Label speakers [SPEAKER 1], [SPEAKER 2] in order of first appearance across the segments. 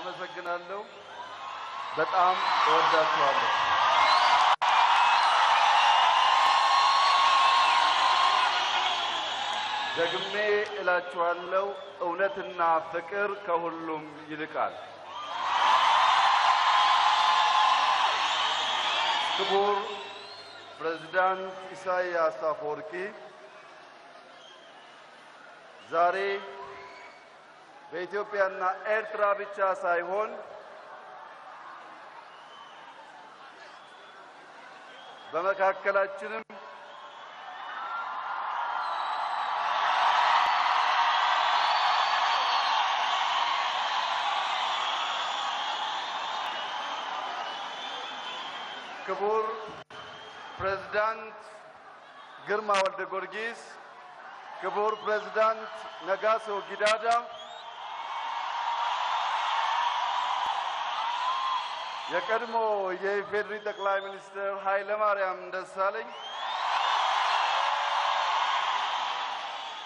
[SPEAKER 1] አመሰግናለሁ። በጣም እወዳችኋለሁ። ደግሜ እላችኋለሁ፣ እውነትና ፍቅር ከሁሉም ይልቃል። ክቡር ፕሬዝዳንት ኢሳያስ አፈወርቂ፣ ዛሬ በኢትዮጵያና ኤርትራ ብቻ ሳይሆን በመካከላችንም ክቡር ፕሬዝዳንት ግርማ ወልደ ጊዮርጊስ፣ ክቡር ፕሬዝዳንት ነጋሶ ጊዳዳ፣ የቀድሞ የኢፌዴሪ ጠቅላይ ሚኒስትር ኃይለማርያም ደሳለኝ፣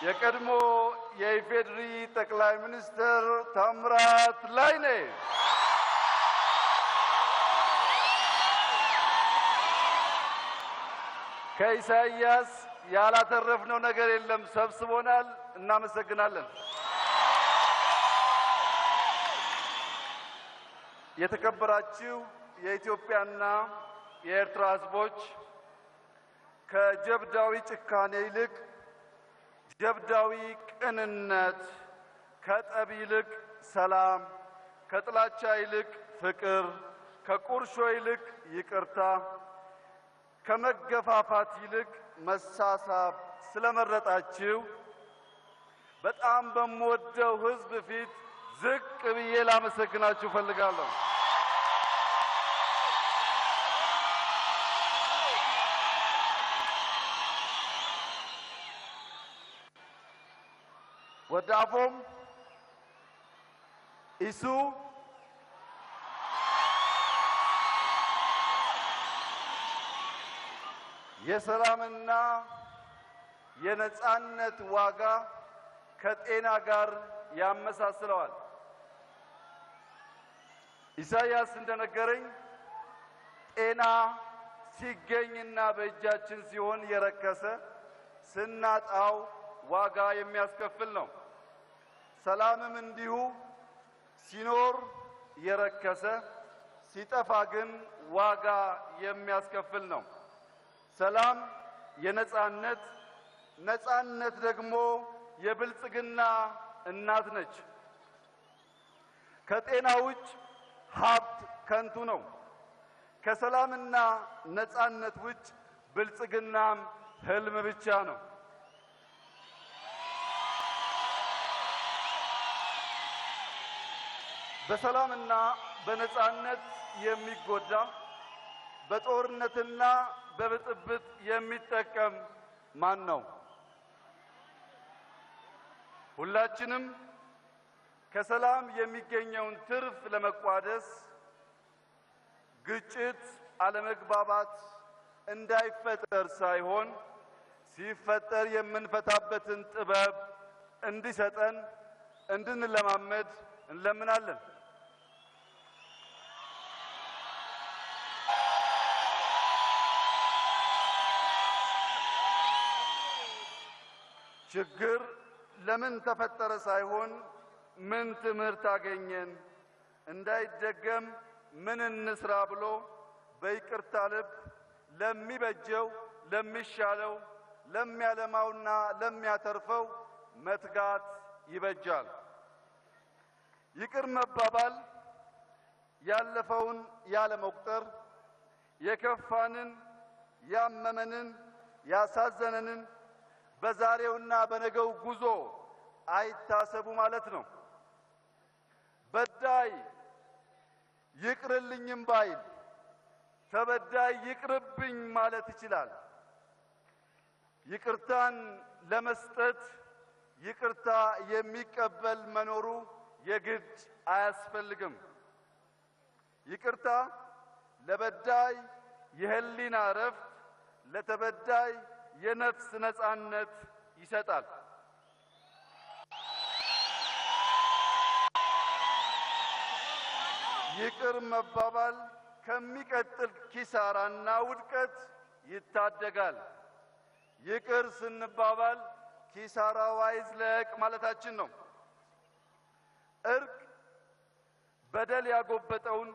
[SPEAKER 1] የቀድሞ የኢፌዴሪ ጠቅላይ ሚኒስትር ታምራት ላይኔ፣ ከኢሳያስ ያላተረፍነው ነገር የለም፣ ሰብስቦናል። እናመሰግናለን። የተከበራችሁ የኢትዮጵያና የኤርትራ ሕዝቦች፣ ከጀብዳዊ ጭካኔ ይልቅ ጀብዳዊ ቅንነት፣ ከጠብ ይልቅ ሰላም፣ ከጥላቻ ይልቅ ፍቅር፣ ከቁርሾ ይልቅ ይቅርታ፣ ከመገፋፋት ይልቅ መሳሳብ ስለመረጣችሁ በጣም በምወደው ሕዝብ ፊት ዝቅ ብዬ ላመሰግናችሁ እፈልጋለሁ። ወዳፎም ኢሱ የሰላምና የነጻነት ዋጋ ከጤና ጋር ያመሳስለዋል። ኢሳያስ እንደነገረኝ ጤና ሲገኝና በእጃችን ሲሆን የረከሰ፣ ስናጣው ዋጋ የሚያስከፍል ነው። ሰላምም እንዲሁ ሲኖር የረከሰ፣ ሲጠፋ ግን ዋጋ የሚያስከፍል ነው። ሰላም የነጻነት፣ ነጻነት ደግሞ የብልጽግና እናት ነች። ከጤና ውጭ ሀብት ከንቱ ነው። ከሰላምና ነጻነት ውጭ ብልጽግናም ህልም ብቻ ነው። በሰላምና በነጻነት የሚጎዳ፣ በጦርነትና በብጥብጥ የሚጠቀም ማን ነው? ሁላችንም ከሰላም የሚገኘውን ትርፍ ለመቋደስ ግጭት፣ አለመግባባት እንዳይፈጠር ሳይሆን ሲፈጠር የምንፈታበትን ጥበብ እንዲሰጠን እንድንለማመድ እንለምናለን። ችግር ለምን ተፈጠረ ሳይሆን ምን ትምህርት አገኘን፣ እንዳይደገም ምን እንስራ ብሎ በይቅርታ ልብ ለሚበጀው፣ ለሚሻለው፣ ለሚያለማውና ለሚያተርፈው መትጋት ይበጃል። ይቅር መባባል ያለፈውን ያለ መቁጠር፣ የከፋንን፣ ያመመንን፣ ያሳዘነንን በዛሬውና በነገው ጉዞ አይታሰቡ ማለት ነው። በዳይ ይቅርልኝም ባይል ተበዳይ ይቅርብኝ ማለት ይችላል። ይቅርታን ለመስጠት ይቅርታ የሚቀበል መኖሩ የግድ አያስፈልግም። ይቅርታ ለበዳይ የህሊና እረፍት፣ ለተበዳይ የነፍስ ነጻነት ይሰጣል። ይቅር መባባል ከሚቀጥል ኪሳራና ውድቀት ይታደጋል። ይቅር ስንባባል ኪሳራው አይዝለቅ ማለታችን ነው። እርቅ በደል ያጎበጠውን፣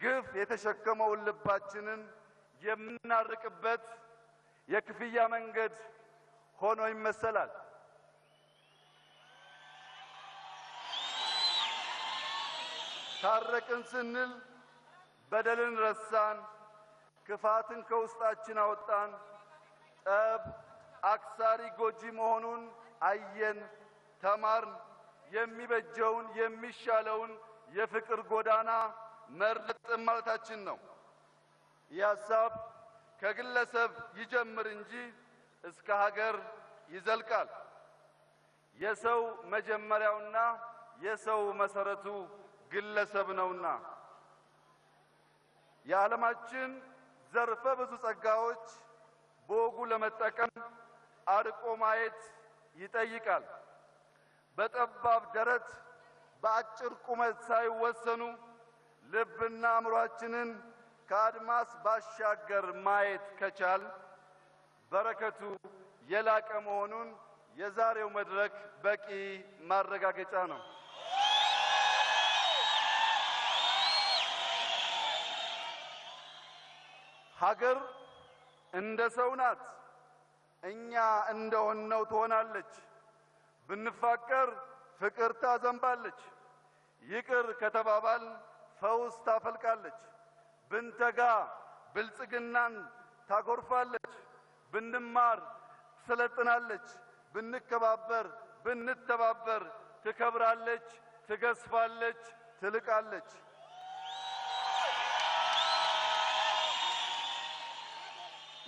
[SPEAKER 1] ግፍ የተሸከመውን ልባችንን የምናርቅበት የክፍያ መንገድ ሆኖ ይመሰላል። ታረቅን ስንል በደልን ረሳን፣ ክፋትን ከውስጣችን አወጣን፣ ጠብ አክሳሪ ጎጂ መሆኑን አየን፣ ተማርን። የሚበጀውን የሚሻለውን የፍቅር ጎዳና መረጥን ማለታችን ነው። ይህ ሀሳብ ከግለሰብ ይጀምር እንጂ እስከ ሀገር ይዘልቃል። የሰው መጀመሪያውና የሰው መሰረቱ ግለሰብ ነውና የዓለማችን ዘርፈ ብዙ ጸጋዎች በወጉ ለመጠቀም አርቆ ማየት ይጠይቃል። በጠባብ ደረት በአጭር ቁመት ሳይወሰኑ ልብና አእምሯችንን ከአድማስ ባሻገር ማየት ከቻል በረከቱ የላቀ መሆኑን የዛሬው መድረክ በቂ ማረጋገጫ ነው። ሀገር እንደ ሰው ናት። እኛ እንደሆነው ትሆናለች። ብንፋቀር ፍቅር ታዘንባለች። ይቅር ከተባባል ፈውስ ታፈልቃለች። ብንተጋ ብልጽግናን ታጎርፋለች። ብንማር ትሰለጥናለች። ብንከባበር፣ ብንተባበር ትከብራለች፣ ትገዝፋለች፣ ትልቃለች።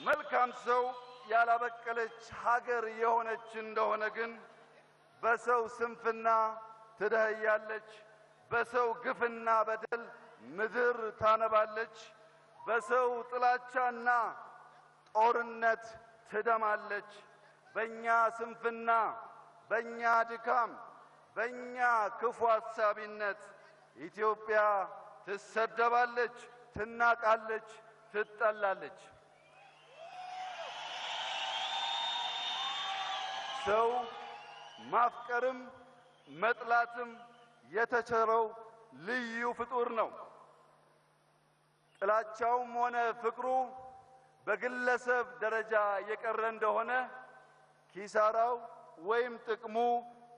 [SPEAKER 1] መልካም ሰው ያላበቀለች ሀገር የሆነች እንደሆነ ግን በሰው ስንፍና ትደኸያለች፣ በሰው ግፍና በደል ምድር ታነባለች፣ በሰው ጥላቻና ጦርነት ትደማለች። በእኛ ስንፍና፣ በእኛ ድካም፣ በእኛ ክፉ አሳቢነት ኢትዮጵያ ትሰደባለች፣ ትናቃለች፣ ትጠላለች። ሰው ማፍቀርም መጥላትም የተቸረው ልዩ ፍጡር ነው። ጥላቻውም ሆነ ፍቅሩ በግለሰብ ደረጃ የቀረ እንደሆነ ኪሳራው ወይም ጥቅሙ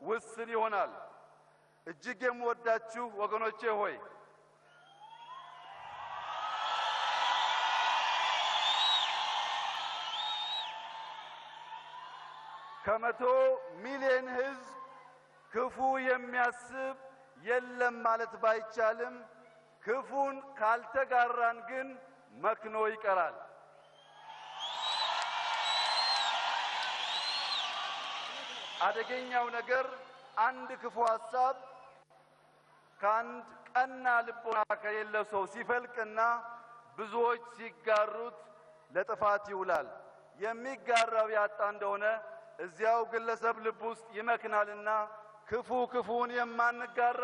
[SPEAKER 1] ውስን ይሆናል። እጅግ የምወዳችሁ ወገኖቼ ሆይ፣ ከ100 ሚሊዮን ሕዝብ ክፉ የሚያስብ የለም ማለት ባይቻልም ክፉን ካልተጋራን ግን መክኖ ይቀራል። አደገኛው ነገር አንድ ክፉ ሀሳብ ከአንድ ቀና ልቦና ከሌለው ሰው ሲፈልቅና ብዙዎች ሲጋሩት ለጥፋት ይውላል። የሚጋራው ያጣ እንደሆነ እዚያው ግለሰብ ልብ ውስጥ ይመክናልና ክፉ ክፉን የማንጋራ፣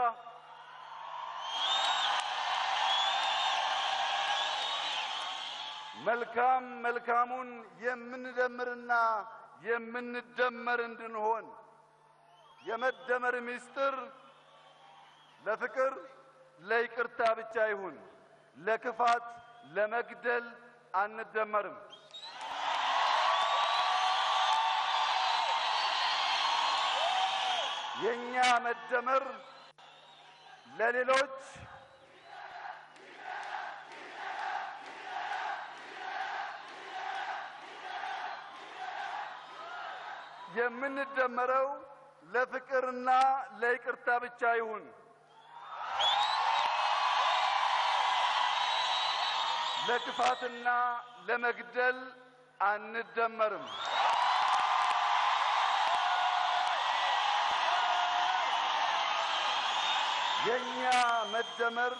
[SPEAKER 1] መልካም መልካሙን የምንደምርና የምንደመር እንድንሆን፣ የመደመር ምስጢር ለፍቅር ለይቅርታ ብቻ ይሁን። ለክፋት ለመግደል አንደመርም። የኛ መደመር ለሌሎች የምንደመረው ለፍቅርና ለይቅርታ ብቻ ይሁን። ለክፋትና ለመግደል አንደመርም። የኛ መደመር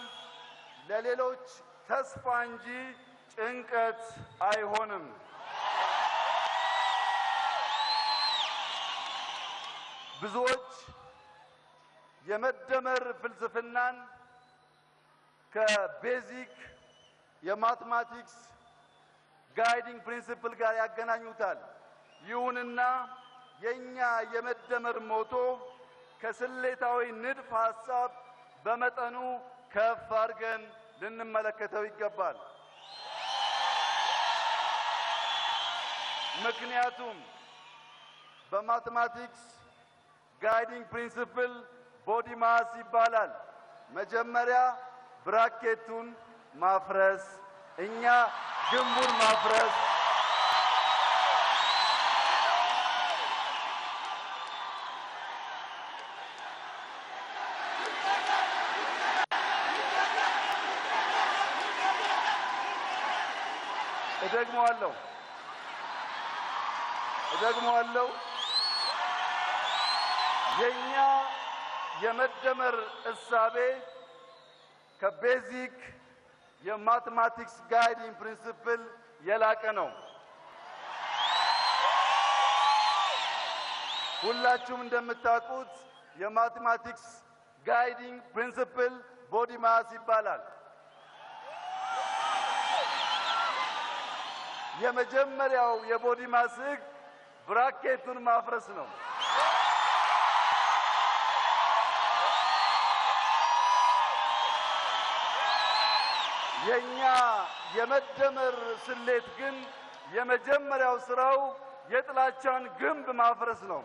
[SPEAKER 1] ለሌሎች ተስፋ እንጂ ጭንቀት አይሆንም። ብዙዎች የመደመር ፍልስፍናን ከ basic የ mathematics guiding principle ጋር ያገናኙታል። ይሁንና የኛ የመደመር motto ከስሌታዊ ንድፍ ሐሳብ በመጠኑ ከፍ አድርገን ልንመለከተው ይገባል። ምክንያቱም በ mathematics guiding principle BODMAS ይባላል። መጀመሪያ bracket ኡን ማፍረስ፣ እኛ ግንቡን ማፍረስ፣ እደግመዋለሁ እደግመዋለሁ። የኛ የመደመር እሳቤ ከ basic የ mathematics guiding principle የላቀ ነው። ሁላችሁም እንደምታውቁት የ mathematics guiding principle BODMAS ይባላል። የመጀመሪያው የ BODMAS ሕግ bracket ኡን ማፍረስ ነው። የኛ የመደመር ስሌት ግን የመጀመሪያው ስራው የጥላቻን ግንብ ማፍረስ ነው።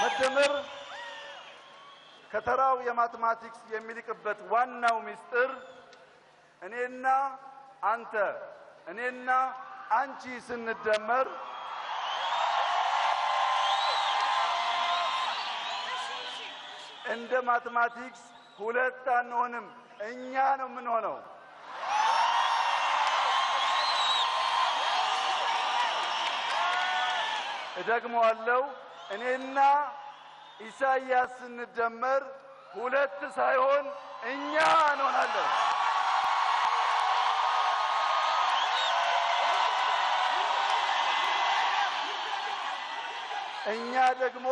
[SPEAKER 1] መደመር ከተራው የ mathematics የሚልቅበት ዋናው ምስጢር እኔና አንተ፣ እኔና አንቺ ስንደመር እንደ mathematics ሁለት አንሆንም፣ እኛ ነው የምንሆነው። እደግመዋለሁ፣ እኔና ኢሳይያስ ስንደመር ሁለት ሳይሆን እኛ እንሆናለን። እኛ ደግሞ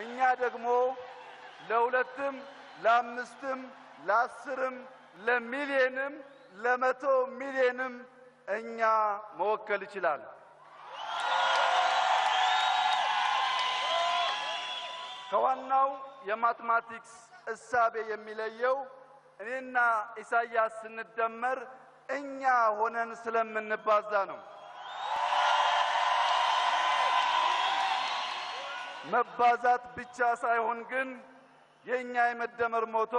[SPEAKER 1] እኛ ደግሞ ለሁለትም ለአምስትም ለአስርም ለሚሊየንም ለ100 ሚሊየንም እኛ መወከል ይችላል። ከዋናው የ mathematics እሳቤ የሚለየው እኔና ኢሳይያስ ስንደመር እኛ ሆነን ስለምንባዛ ነው። መባዛት ብቻ ሳይሆን ግን የኛ የመደመር ሞቶ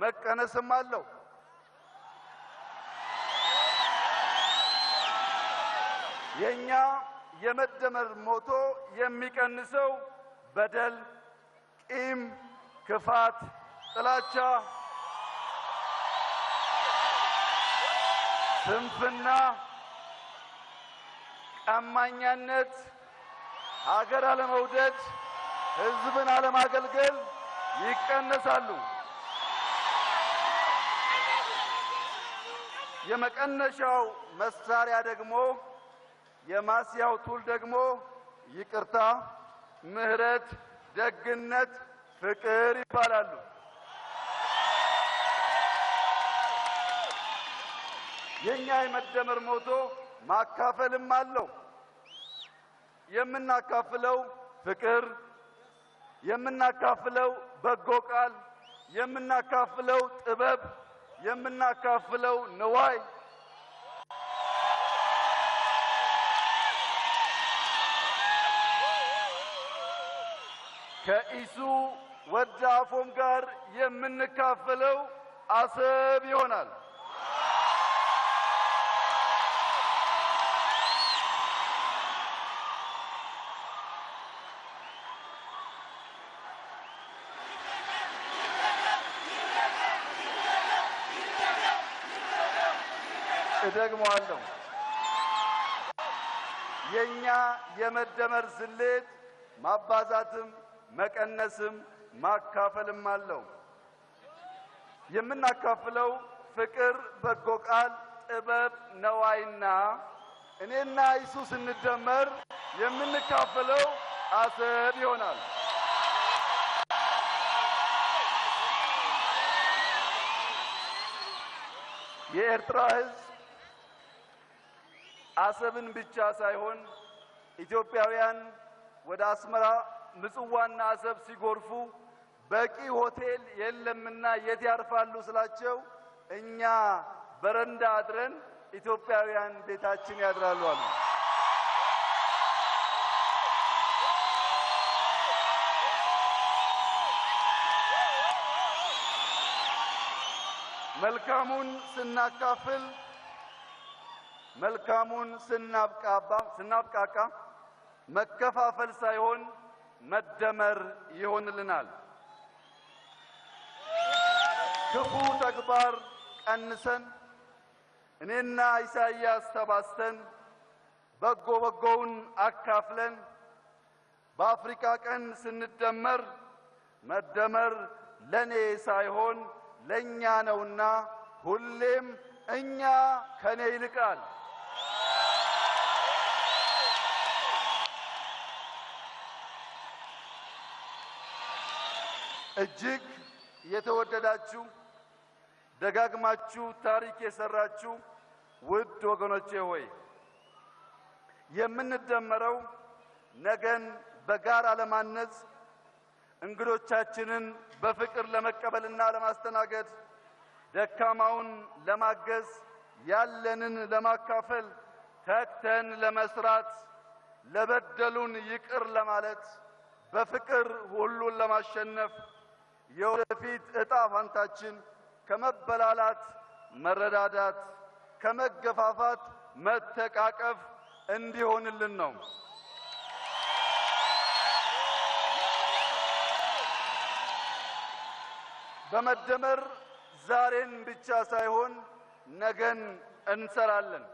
[SPEAKER 1] መቀነስም አለው። የኛ የመደመር ሞቶ የሚቀንሰው በደል፣ ቂም፣ ክፋት፣ ጥላቻ፣ ስንፍና፣ ቀማኛነት፣ ሀገር አለመውደድ፣ ሕዝብን አለማገልገል ይቀነሳሉ። የመቀነሻው መሳሪያ ደግሞ የማስያው tool ደግሞ ይቅርታ፣ ምህረት፣ ደግነት፣ ፍቅር ይባላሉ። የኛ የመደመር motto ማካፈልም አለው። የምናካፍለው ፍቅር፣ የምናካፍለው በጎ ቃል፣ የምናካፍለው ጥበብ፣ የምናካፍለው ንዋይ፣ ከኢሱ ወደ አፎም ጋር የምንካፈለው አሰብ ይሆናል። እደግመዋለሁ። የኛ የመደመር ስሌት ማባዛትም መቀነስም ማካፈልም አለው። የምናካፍለው ፍቅር፣ በጎ ቃል፣ ጥበብ፣ ነዋይና እኔና ኢሱ ስንደመር የምንካፈለው አሰብ ይሆናል። የኤርትራ ሕዝብ አሰብን ብቻ ሳይሆን ኢትዮጵያውያን ወደ አስመራ ምጽዋና አሰብ ሲጎርፉ በቂ ሆቴል የለምና የት ያርፋሉ ስላቸው እኛ በረንዳ አድረን ኢትዮጵያውያን ቤታችን ያድራሉ አሉ። መልካሙን ስናካፍል፣ መልካሙን ስናብቃቃ መከፋፈል ሳይሆን መደመር ይሆንልናል። ክፉ ተግባር ቀንሰን፣ እኔና ኢሳይያስ ተባስተን፣ በጎ በጎውን አካፍለን በአፍሪካ ቀን ስንደመር መደመር ለኔ ሳይሆን ለኛ ነውና ሁሌም እኛ ከኔ ይልቃል። እጅግ የተወደዳችሁ፣ ደጋግማችሁ ታሪክ የሰራችሁ ውድ ወገኖቼ ሆይ፣ የምንደመረው ነገን በጋራ ለማነጽ፣ እንግዶቻችንን በፍቅር ለመቀበልና ለማስተናገድ፣ ደካማውን ለማገዝ፣ ያለንን ለማካፈል፣ ተግተን ለመስራት፣ ለበደሉን ይቅር ለማለት፣ በፍቅር ሁሉን ለማሸነፍ፣ የወደፊት ዕጣ ፋንታችን ከመበላላት መረዳዳት፣ ከመገፋፋት መተቃቀፍ እንዲሆንልን ነው። በመደመር ዛሬን ብቻ ሳይሆን ነገን እንሰራለን።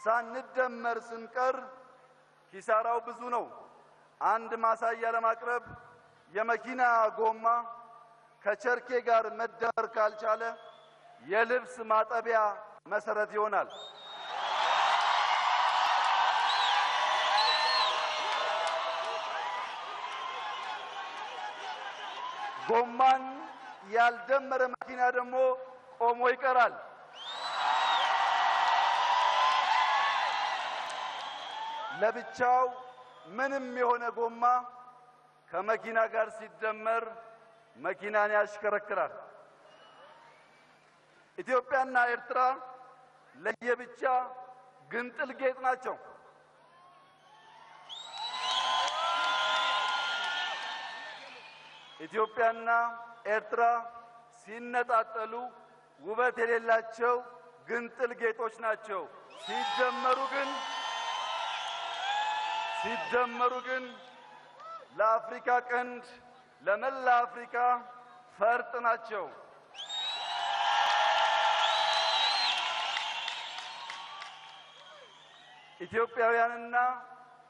[SPEAKER 1] ሳንደመር ስንቀር ኪሳራው ብዙ ነው። አንድ ማሳያ ለማቅረብ የመኪና ጎማ ከቸርኬ ጋር መደመር ካልቻለ የልብስ ማጠቢያ መሰረት ይሆናል። ጎማን ያልደመረ መኪና ደግሞ ቆሞ ይቀራል። ለብቻው ምንም የሆነ ጎማ ከመኪና ጋር ሲደመር መኪናን ያሽከረክራል። ኢትዮጵያና ኤርትራ ለየብቻ ግንጥል ጌጥ ናቸው። ኢትዮጵያና ኤርትራ ሲነጣጠሉ ውበት የሌላቸው ግንጥል ጌጦች ናቸው። ሲደመሩ ግን ለአፍሪካ ቀንድ፣ ለመላ አፍሪካ ፈርጥ ናቸው። ኢትዮጵያውያንና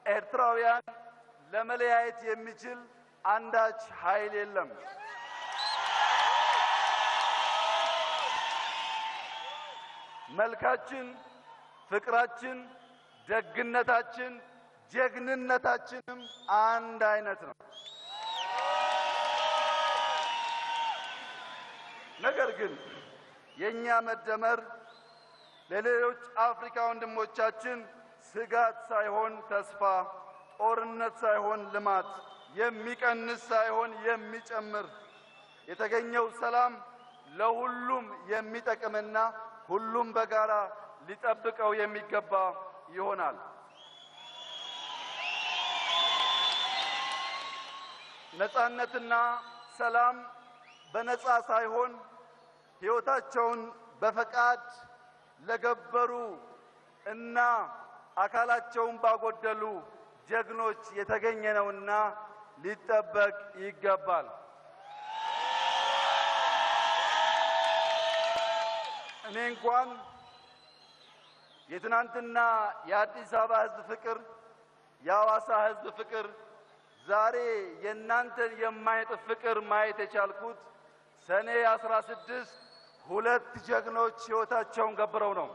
[SPEAKER 1] ኤርትራውያን ለመለያየት የሚችል አንዳች ኃይል የለም። መልካችን፣ ፍቅራችን፣ ደግነታችን፣ ጀግንነታችንም አንድ አይነት ነው። ነገር ግን የኛ መደመር ለሌሎች አፍሪካ ወንድሞቻችን ስጋት ሳይሆን ተስፋ፣ ጦርነት ሳይሆን ልማት፣ የሚቀንስ ሳይሆን የሚጨምር፣ የተገኘው ሰላም ለሁሉም የሚጠቅምና ሁሉም በጋራ ሊጠብቀው የሚገባ ይሆናል። ነጻነትና ሰላም በነጻ ሳይሆን ሕይወታቸውን በፈቃድ ለገበሩ እና አካላቸውን ባጎደሉ ጀግኖች የተገኘ ነውና ሊጠበቅ ይገባል። እኔ እንኳን የትናንትና የአዲስ አበባ ሕዝብ ፍቅር፣ የሐዋሳ ሕዝብ ፍቅር፣ ዛሬ የእናንተን የማይነጥፍ ፍቅር ማየት የቻልኩት ሰኔ 16 ሁለት ጀግኖች ሕይወታቸውን ገብረው ነው።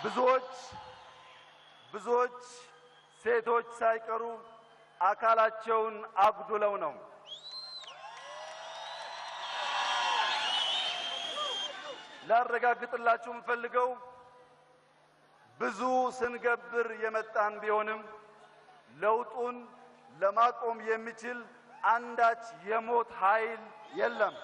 [SPEAKER 1] ብዙዎች ብዙዎች ሴቶች ሳይቀሩ አካላቸውን አጉድለው ነው። ላረጋግጥላችሁ የምፈልገው ብዙ ስንገብር የመጣን ቢሆንም ለውጡን ለማቆም የሚችል አንዳች የሞት ኃይል የለም።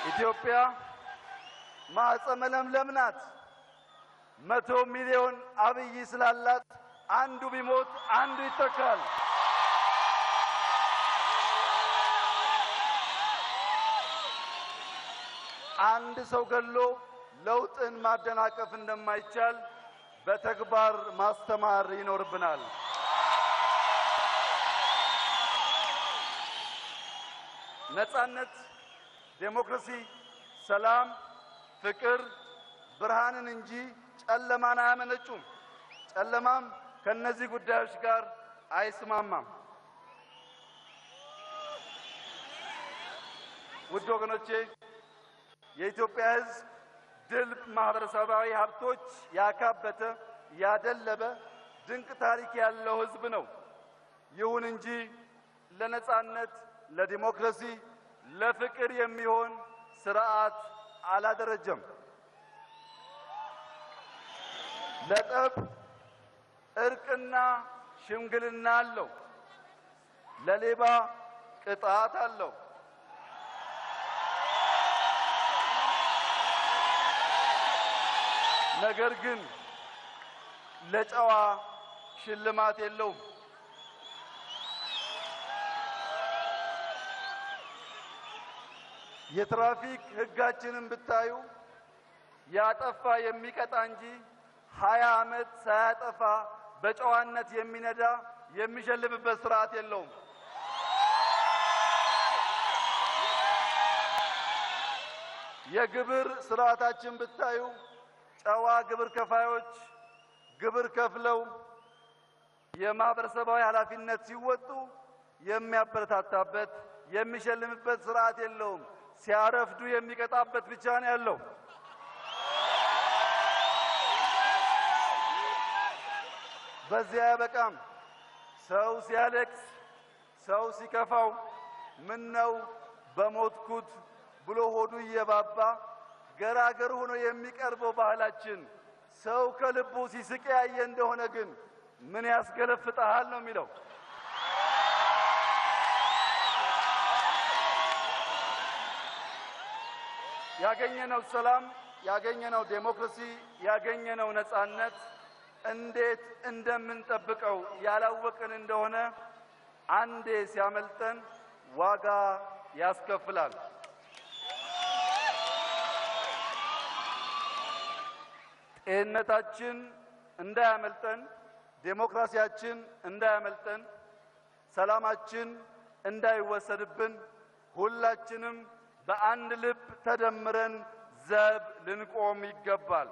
[SPEAKER 1] ኢትዮጵያ ማዕፀመ ለምለም ናት። 100 ሚሊዮን አብይ ስላላት አንዱ ቢሞት አንዱ ይተካል። አንድ ሰው ገሎ ለውጥን ማደናቀፍ እንደማይቻል በተግባር ማስተማር ይኖርብናል። ነጻነት፣ ዴሞክራሲ፣ ሰላም፣ ፍቅር ብርሃንን እንጂ ጨለማን አያመነጩም። ጨለማም ከነዚህ ጉዳዮች ጋር አይስማማም። ውድ ወገኖቼ፣ የኢትዮጵያ ሕዝብ ድልብ ማህበረሰባዊ ሀብቶች ያካበተ ያደለበ ድንቅ ታሪክ ያለው ሕዝብ ነው። ይሁን እንጂ ለነጻነት፣ ለዲሞክራሲ፣ ለፍቅር የሚሆን ስርዓት አላደረጀም። ለጠብ እርቅና ሽምግልና አለው። ለሌባ ቅጣት አለው። ነገር ግን ለጨዋ ሽልማት የለውም። የትራፊክ ሕጋችንን ብታዩ ያጠፋ የሚቀጣ እንጂ 20 ዓመት ሳያጠፋ በጨዋነት የሚነዳ የሚሸልምበት ስርዓት የለውም። የግብር ስርዓታችን ብታዩ ጨዋ ግብር ከፋዮች ግብር ከፍለው የማህበረሰባዊ ኃላፊነት ሲወጡ የሚያበረታታበት የሚሸልምበት ስርዓት የለውም። ሲያረፍዱ የሚቀጣበት ብቻ ነው ያለው። በዚያ አያበቃም። ሰው ሲያለቅስ፣ ሰው ሲከፋው ምነው በሞትኩት ብሎ ሆዱ እየባባ ገራገር ሆኖ የሚቀርበው ባህላችን ሰው ከልቡ ሲስቅ ያየ እንደሆነ ግን ምን ያስገለፍጥሃል ነው የሚለው። ያገኘነው ሰላም፣ ያገኘነው ዴሞክራሲ፣ ያገኘነው ነጻነት እንዴት እንደምንጠብቀው ያላወቅን እንደሆነ አንዴ ሲያመልጠን ዋጋ ያስከፍላል። ጤንነታችን እንዳያመልጠን፣ ዴሞክራሲያችን እንዳያመልጠን፣ ሰላማችን እንዳይወሰድብን ሁላችንም በአንድ ልብ ተደምረን ዘብ ልንቆም ይገባል።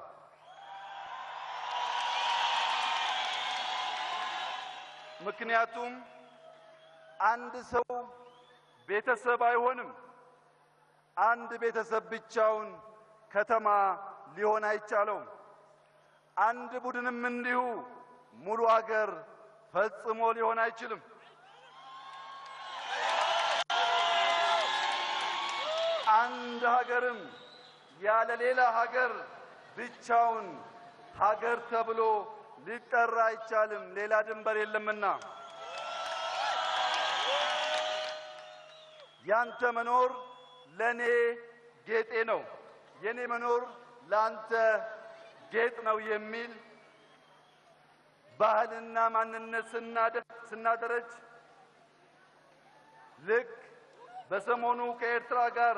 [SPEAKER 1] ምክንያቱም አንድ ሰው ቤተሰብ አይሆንም። አንድ ቤተሰብ ብቻውን ከተማ ሊሆን አይቻለውም። አንድ ቡድንም እንዲሁ ሙሉ አገር ፈጽሞ ሊሆን አይችልም። አንድ ሀገርም ያለ ሌላ ሀገር ብቻውን ሀገር ተብሎ ሊጠራ አይቻልም፣ ሌላ ድንበር የለምና። ያንተ መኖር ለኔ ጌጤ ነው፣ የኔ መኖር ላንተ ጌጥ ነው የሚል ባህልና ማንነት ስናደረጅ ልክ በሰሞኑ ከኤርትራ ጋር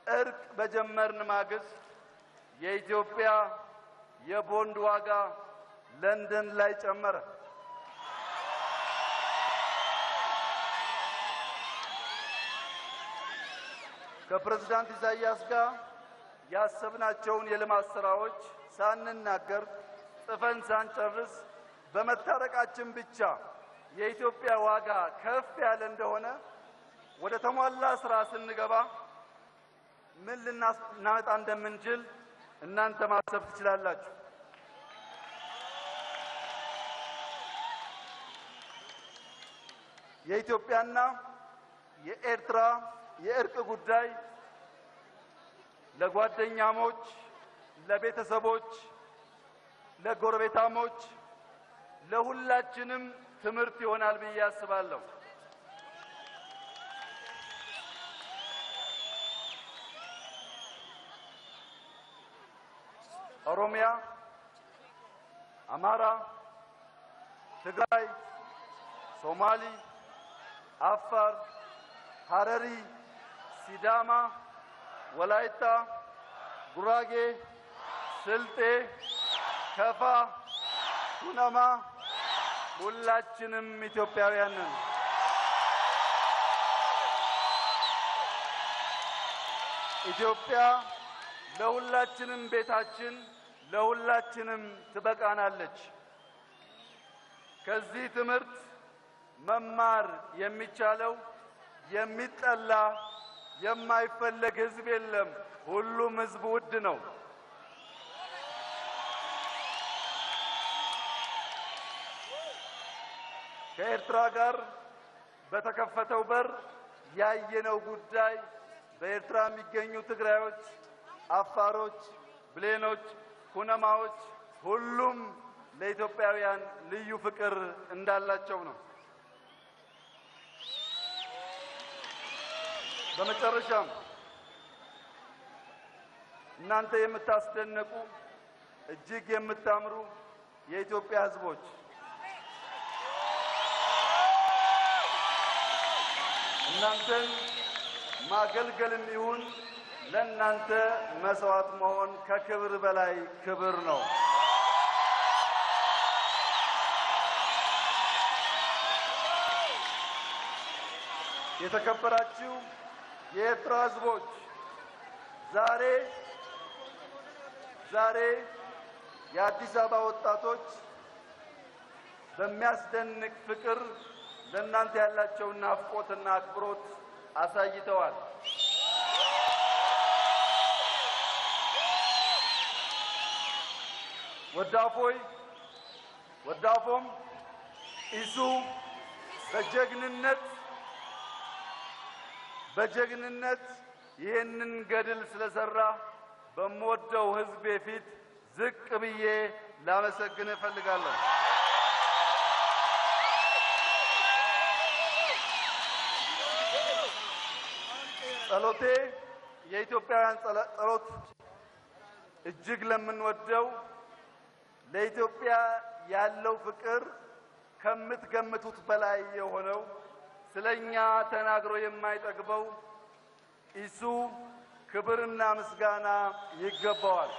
[SPEAKER 1] እርቅ በጀመርን ማግስት የኢትዮጵያ የቦንድ ዋጋ ለንደን ላይ ጨመረ። ከፕሬዝዳንት ኢሳያስ ጋር ያሰብናቸውን የልማት ስራዎች ሳንናገር ጽፈን ሳንጨርስ በመታረቃችን ብቻ የኢትዮጵያ ዋጋ ከፍ ያለ እንደሆነ ወደ ተሟላ ስራ ስንገባ ምን ልናመጣ እንደምንችል እናንተ ማሰብ ትችላላችሁ። የኢትዮጵያና የኤርትራ የእርቅ ጉዳይ ለጓደኛሞች፣ ለቤተሰቦች፣ ለጎረቤታሞች፣ ለሁላችንም ትምህርት ይሆናል ብዬ አስባለሁ። ኦሮሚያ፣ አማራ፣ ትግራይ፣ ሶማሊ፣ አፋር፣ ሐረሪ፣ ሲዳማ፣ ወላይታ፣ ጉራጌ፣ ስልጤ፣ ከፋ፣ ኩናማ ሁላችንም ኢትዮጵያውያን ነን። ኢትዮጵያ ለሁላችንም ቤታችን፣ ለሁላችንም ትበቃናለች። ከዚህ ትምህርት መማር የሚቻለው የሚጠላ የማይፈለግ ሕዝብ የለም። ሁሉም ሕዝብ ውድ ነው። ከኤርትራ ጋር በተከፈተው በር ያየነው ጉዳይ በኤርትራ የሚገኙ ትግራዮች፣ አፋሮች፣ ብሌኖች፣ ኩነማዎች ሁሉም ለኢትዮጵያውያን ልዩ ፍቅር እንዳላቸው ነው። በመጨረሻም እናንተ የምታስደንቁ እጅግ የምታምሩ የኢትዮጵያ ሕዝቦች እናንተን ማገልገልም ይሁን ለእናንተ መስዋዕት መሆን ከክብር በላይ ክብር ነው። የተከበራችሁ የኤርትራ ሕዝቦች ዛሬ ዛሬ የአዲስ አበባ ወጣቶች በሚያስደንቅ ፍቅር ለእናንተ ያላቸውን ናፍቆትና አክብሮት አሳይተዋል። ወዳፎይ ወዳፎም ኢሱ በጀግንነት በጀግንነት ይህንን ገድል ስለሰራ በምወደው ሕዝቤ ፊት ዝቅ ብዬ ላመሰግን እፈልጋለሁ። ጸሎቴ የኢትዮጵያውያን ጸሎት እጅግ ለምንወደው ለኢትዮጵያ ያለው ፍቅር ከምትገምቱት በላይ የሆነው ስለኛ ተናግሮ የማይጠግበው ኢሱ ክብርና ምስጋና ይገባዋል።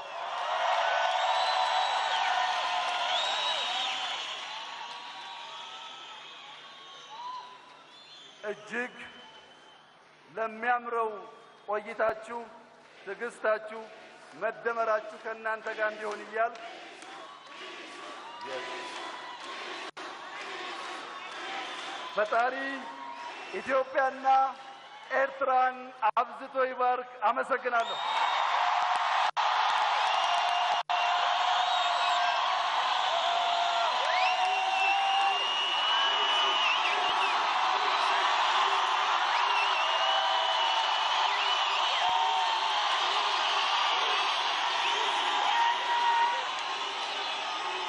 [SPEAKER 1] እጅግ ለሚያምረው ቆይታችሁ፣ ትዕግስታችሁ፣ መደመራችሁ ከእናንተ ጋር እንዲሆን እያልኩ ፈጣሪ ኢትዮጵያና ኤርትራን አብዝቶ ይባርክ። አመሰግናለሁ።